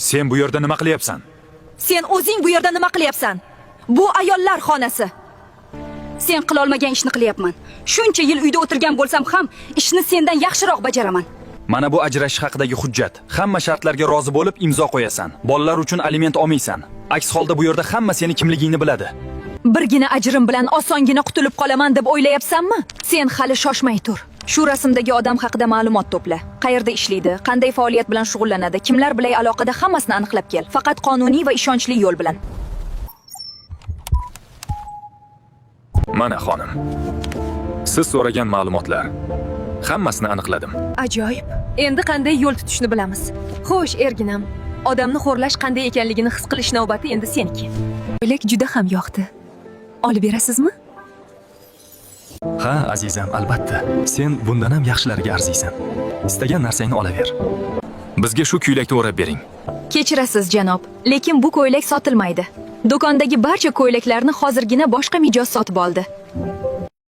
Sen bu yerda nima qilyapsan? Sen o'zing bu yerda nima qilyapsan? Bu ayollar xonasi. Sen qilolmagan ishni qilyapman. Shuncha yil uyda o'tirgan bo'lsam ham ishni sendan yaxshiroq bajaraman. Mana bu ajrashish haqidagi hujjat. Hamma shartlarga rozi bo'lib imzo qo'yasan. Bolalar uchun aliment olmaysan. Aks holda bu yerda hamma seni kimligingni biladi. Birgina ajrim bilan osongina qutulib qolaman deb o'ylayapsanmi? Sen hali shoshmay tur. Shu rasmdagi odam haqida ma'lumot to'pla. Qayerda ishlaydi, qanday faoliyat bilan shug'ullanadi, kimlar bilan aloqada, hammasini aniqlab kel. Faqat qonuniy va ishonchli yo'l bilan. Mana xonim. Siz so'ragan ma'lumotlar. Hammasini aniqladim. Ajoyib. Endi qanday yo'l tutishni bilamiz. Xo'sh, erginam. Odamni xo'rlash qanday ekanligini his qilish navbati endi seniki. Ko'ylak juda ham yoqdi. Olib berasizmi? Ha, azizam, albatta. Sen bundan ham yaxshilariga arziysan. Istagan narsangni olaver. Bizga shu ko'ylakni o'rab bering. Kechirasiz, janob, lekin bu ko'ylak sotilmaydi. Do'kondagi barcha ko'ylaklarni hozirgina boshqa mijoz sotib oldi.